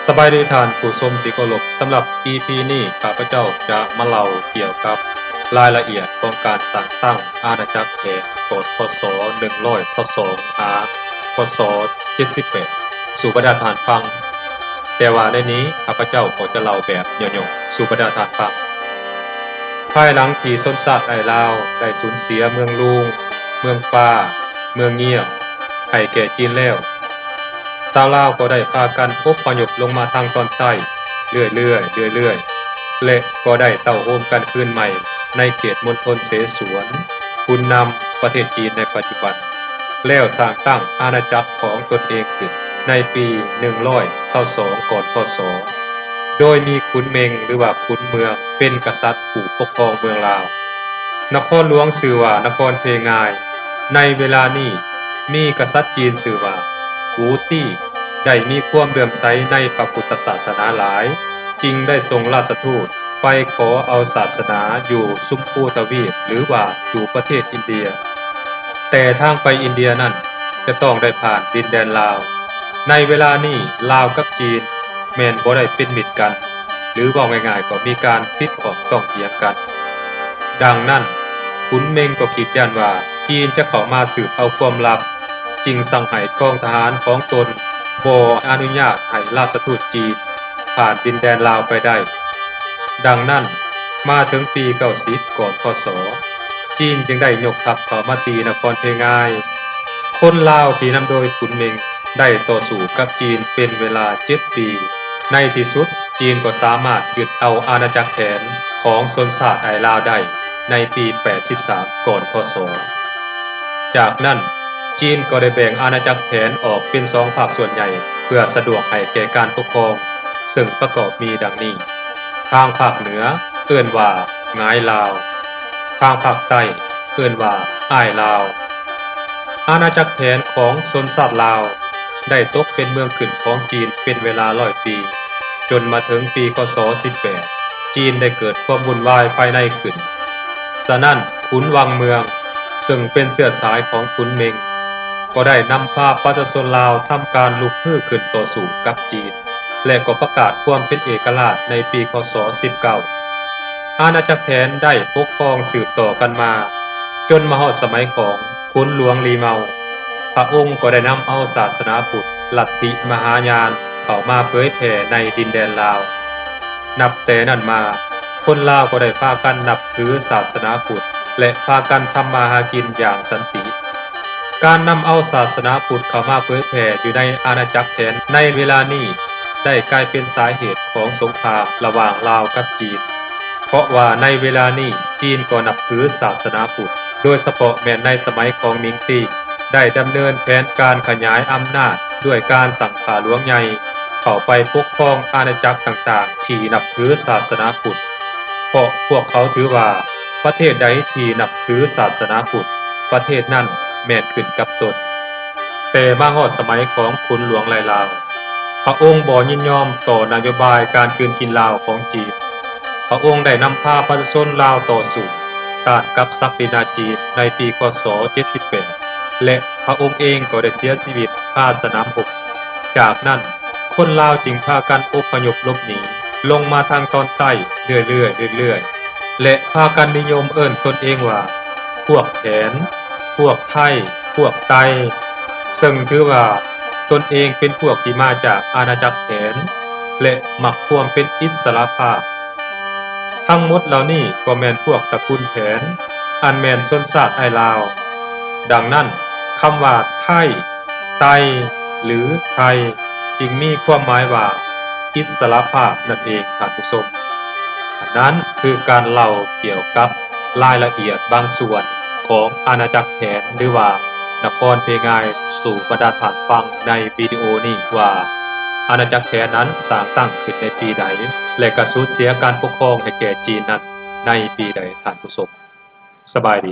ສະບາຍດີທ່ານຜູ້ຊົມທີ່ເຄົາລົບ, ສຳລັບ ອີ ພີ ນີ້ ຂ້າພະເຈົ້າຈະມາເລົ່າກ່ຽວກັບລາຍລະອຽດຂອງການສ້າງຕັ້ງອານາຈັກແຂນ ກ່ອນ ຄ.ສ. ໜຶ່ງຮ້ອຍຊາວສອງ ຫາ ຄ.ສ. ເຈັດສິບແປດ ສູ່ບັນດາທ່ານຟັງ. ແຕ່ວ່າໃນນີ້ ຂ້າພະເຈົ້າກໍຈະເລົ່າແບບຫຍໍ້ໆສູ່ບັນດາທ່ານຟັງ. ພາຍຫຼັງທີ່ຊົນຊາດໄອລາວໄດ້ສູນເສຍເມືອງລຸງ, ເມືອງປ້າ, ເມືອງງຽວ ໃຫ້ແກ່ຈີນແລ້ວ, ຊາວລາວກໍໄດ້ພາກັນອົບພະຍົບລົງມາທາງຕອນໃຕ້ເລື້ອຍໆ, ເລື້ອຍໆ ແລະ ກໍໄດ້ເຕົ້າໂຮມກັນຄືນໃໝ່ໃນເຂດມົນທົນເສສວນ, ຮຸນນຳ, ປະເທດຈີນໃນປັດຈຸບັນ, ແລ້ວສ້າງຕັ້ງອານາຈັກຂອງຕົນເອງຂຶ້ນໃນປີໜຶ່ງຮ້ອຍຊາວສອງ ກ່ອນ ຄ.ສ. ໂດຍມີຂຸນເມັງ ຫຼືວ່າຂຸນເມືອງ ເປັນກະສັດຜູ້ປົກຄອງເມືອງລາວ. ນະຄອນຫຼວງຊື່ວ່ານະຄອນເພງາຍ. ໃນເວລານີ້ ມີກະສັດຈີນຊື່ວ່າ ຫວູຕີ ໄດ້ມີຄວາມເຫຼື້ອມໃສໃນພະພຸດທະສາສະໜາຫຼາຍ, ຈຶ່ງໄດ້ສົ່ງລາຊະທູດໄປຂໍເອົາສາສະໜາຢູ່ຊົມພູທະວີບ ຫຼືວ່າຢູ່ປະເທດອິນເດຍ. ແຕ່ທາງໄປອິນເດຍນັ້ນ ຈະຕ້ອງໄດ້ຜ່ານດິນແດນລາວ. ໃນເວລານີ້ ລາວກັບຈີນແມ່ນບໍ່ໄດ້ເປັນມິດກັນ ຫຼືເວົ້າງ່າຍໆ ກໍມີການຜິດຂ້ອງຕ້ອງຖຽງກັນ. ດັ່ງນັ້ນ ຂຸນເມັງກໍຄິດຢ້ານວ່າຈີນຈະເຂົ້າມາສືບເອົາຄວາມລັບ, ຈຶ່ງສັ່ງໃຫ້ກອງທະຫານຂອງຕົນບໍ່ອະນຸຍາດໃຫ້ລາຊະທູດຈີນຜ່ານດິນແດນລາວໄປໄດ້. ດັ່ງນັ້ນ ມາເຖິງປີເກົ້າສິບ ກ່ອນ ຄ.ສ. ຈີນຈຶ່ງໄດ້ຍົກທັບເຂົ້າມາຕີນະຄອນເພງາຍ. ຄົນລາວທີ່ນຳໂດຍຂຸນເມັງ ໄດ້ຕໍ່ສູ້ກັບຈີນເປັນເວລາເຈັດປີ. ໃນທີ່ສຸດ ຈີນກໍສາມາດຍຶດເອົາອານາຈັກແຂນຂອງຊົນຊາດໄອລາວໄດ້ໃນປີແປດສິບສາມ ກ່ອນ ຄ.ສ. ຈາກນັ້ນ ຈີນກໍໄດ້ແບ່ງອານາຈັກແຂນອອກເປັນສອງພາກສ່ວນໃຫຍ່ ເພື່ອສະດວກໃຫ້ແກ່ການປົກຄອງ, ເຊິ່ງປະກອບມີດັ່ງນີ້: ທາງພາກເໜືອເອີ້ນວ່າຫງາຍລາວ, ທາງພາກໃຕ້ເອີ້ນວ່າອ້າຍລາວ. ອານາຈັກແຂນຂອງຊົນຊາດລາວໄດ້ຕົກເປັນເມືອງຂຶ້ນຂອງຈີນເປັນເວລາຮ້ອຍປີ, ຈົນມາເຖິງປີ ຄ.ສ. ສິບແປດ ຈີນໄດ້ເກີດຄວາມວຸ່ນວາຍພາຍໃນຂຶ້ນ. ສະນັ້ນ ຂຸນວັງເມືອງ ເຊິ່ງເປັນເຊື້ອສາຍຂອງຂຸນເມັງ ກໍໄດ້ນຳພາປະຊາຊົນລາວທຳການລຸກຮືຂຶ້ນຕໍ່ສູ້ກັບຈີນ ແລະ ກໍປະກາດຄວາມເປັນເອກະລາດໃນປີ ຄ.ສ. ສິບເກົ້າ. ອານາຈັກແຂນໄດ້ປົກຄອງສືບຕໍ່ກັນມາ ຈົນມາຮອດສະໄໝຂອງຂຸນຫຼວງລີເມົາ. ພະອົງກໍໄດ້ນຳເອົາສາສະໜາພຸດ ລັດທິມະຫາຍານ ເຂົ້າມາເຜີຍແຜ່ໃນດິນແດນລາວ. ນັບແຕ່ນັ້ນມາ ຄົນລາວກໍໄດ້ພາກັນນັບຖືສາສະໜາພຸດ ແລະ ພາກັນທຳມາຫາກິນຢ່າງສັນຕິ. ການນຳເອົາສາສະໜາພຸດເຂົ້າມາເຜີຍແຜ່ຢູ່ໃນອານາຈັກແຂນໃນເວລານີ້ ໄດ້ກາຍເປັນສາເຫດຂອງສົງຄາມລະຫວ່າງລາວກັບຈີນ, ເພາະວ່າໃນເວລານີ້ ຈີນກໍນັບຖືສາສະໜາພຸດ, ໂດຍສະເພາະແມ່ນໃນສະໄໝຂອງມິງຕີ ໄດ້ດຳເນີນແຜນການຂະຫຍາຍອຳນາດດ້ວຍການສ້າງຂ້າຫຼວງໃຫຍ່ເຂົ້າໄປປົກຄອງອານາຈັກຕ່າງໆທີ່ນັບຖືສາສະໜາພຸດ, ເພາະພວກເຂົາຖືວ່າປະເທດໃດທີ່ນັບຖືສາສະໜາພຸດ ປະເທດນັ້ນແມ່ນຂຶ້ນກັບຕົນ. ແຕ່ມາຮອດສະໄໝຂອງຂຸນຫຼວງໄລລາວ, ພະອົງບໍ່ຍິນຍອມຕໍ່ນະໂຍບາຍການກືນກິນລາວຂອງຈີນ. ພະອົງໄດ້ນຳພາປະຊາຊົນລາວຕໍ່ສູ້ຕ້ານກັບສັກດິນາຈີນໃນປີ ຄ.ສ. ເຈັດສິບແປດ ແລະ ພະອົງເອງກໍໄດ້ເສຍຊີວິດຄາສະໜາມຮົບ. ຈາກນັ້ນ ຄົນລາວຈຶ່ງພາກັນອົບພະຍົບຫຼົບໜີລົງມາທາງຕອນໃຕ້ເລື້ອຍໆ ເລື້ອຍໆ ແລະ ພາກັນນິຍົມເອີ້ນຕົນເອງວ່າ ພວກແຂນ, ພວກໄທ, ພວກໄຕ, ເຊິ່ງຖືວ່າຕົນເອງເປັນພວກທີ່ມາຈາກອານາຈັກແຂນ ແລະ ມັກຄວາມເປັນອິດສະຫຼະພາບ. ທັງໝົດເຫຼົ່ານີ້ກໍແມ່ນພວກຕະກູນແຂນ ອັນແມ່ນຊົນຊາດອ້າຍລາວ. ດັ່ງນັ້ນ, ຄຳວ່າໄທ, ໄຕ ຫຼື ໄທ ຈຶ່ງມີຄວາມໝາຍວ່າອິດສະຫຼະພາບນັ້ນເອງ, ທ່ານຜູ້ຊົມ. ອັນນັ້ນຄືການເລົ່າກ່ຽວກັບລາຍລະອຽດບາງສ່ວນຂອງອານາຈັກແຂນ ຫຼືວ່ານະຄອນເພງາຍ ສູ່ບັນດາທ່ານຟັງໃນວິດີໂອນີ້ວ່າ ອານາຈັກແຂນນັ້ນສ້າງຕັ້ງຂຶ້ນໃນປີໃດ ແລະ ກະສູນເສຍການປົກຄອງໃຫ້ແກ່ຈີນນັ້ນໃນປີໃດ, ທ່ານຜູ້ຊົມ. ສະບາຍດີ.